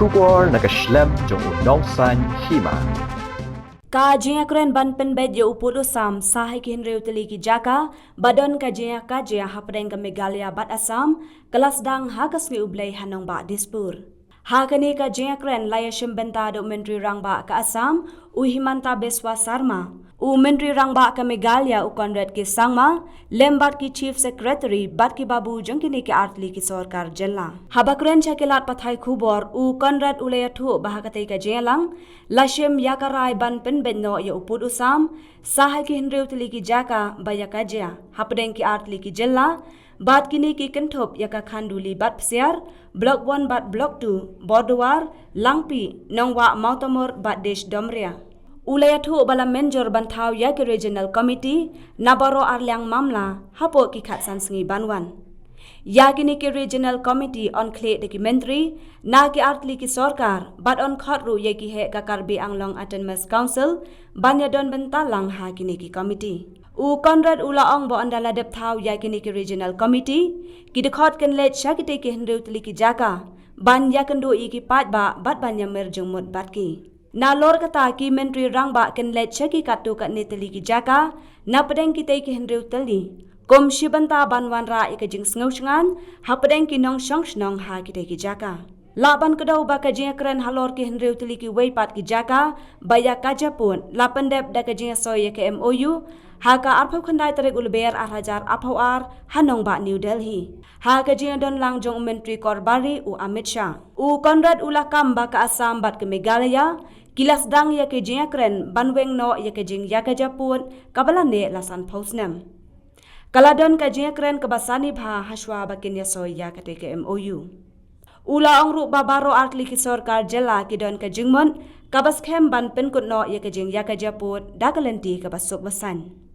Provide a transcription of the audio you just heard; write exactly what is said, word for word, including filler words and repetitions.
Khubor na ka shlem jong u nongsan hima. Ka jingïakren ban pynbeit ïa u pud u sam sha ha ki hynriew tylli ki jaka ba don ka jingïakajia hapdeng ka Meghalaya bad Assam ka la sdang ha ka sngi U Blei ha nongbah Dispur. Ha kane ka jingïakren la ïashim bynta da u Myntri Rangbah ka Assam, u Himanta Biswa Sarma, u Myntri Rangbah ka Meghalaya u Conrad K Sangma, lem bad ki Chief Secretary bad ki babu jong kine ki artylli ki sorkar jylla. Haba kren sha ki lad pathai khubor, u Conrad u la ïathuh ba ha katei ka jingïalang la shim ïa ka rai ban pynbeit noh ïa u pud u sam sha ha ki hynriew tylli ki jaka ba ïakajia hapdeng ki artylli ki jylla, bad kine ki kynthup ïa ka Khanduli bad Psiar, Block one bad Block two, Borduar, Langpih, Nongwah Mawtamur bad Desh Doumreah. U la ïathuh ba la mynjur ban thaw ïa ki Regional Committee na baroh arliang mamla hapoh ki khatsan sngi ban wan. Ïa kine ki Regional Committee yn khlieh da ki Myntri na ki artylli ki sorkar bad yn khot ruh ïa ki heh ka Karbi Anglong Autonomous Council ban ïadon bynta lang ha kine ki committee. U Conrad u la ong ba ynda la dep thaw ïa kine ki Regional Committee, ki dkhot kin leit sha kitei ki hynriew tylli ki jaka ban ïakynduh ïa ki paidbah bad ban ïamir jingmut bad ki. Nalor kata, ki Myntri Rangbah kin leit sha ki katto katne tylli ki jaka napdeng kitei ki hynriew tylli, kum shi bynta ban wanrah ïa ka jingsngewsyngan hapdeng ki nongshong shnong ha kitei ki jaka. Lah ban kdew ba ka jingïakren halor ki hynriew tylli kiwei pat ki jaka ba ïakajia pud la pyndep da ka jingïasoi ïa ka M O U ha ka arphew khyndai tarik u Lber ar hajar arphew ar ha nongbah New Delhi, ha ka jingïadon lang jong u Myntri Korbari u Amit Shah. U Conrad u la kam ba ka Assam bad ka Meghalaya ki la sdang ïa ka jingïakren ban weng noh ïa ka jingïakajia pud kaba la neh la sanphew snem. Ka la don ka jingïakren kaba sani bha hashwa ba kin ïasoi ïa katei ka M O U. U la ong ruh ba baroh artylli ki sorkar jylla ki don ka jingmut kaba skhem ban pynkut noh ïa ka jingïakajia pud da ka lynti kaba suk ba saiñ.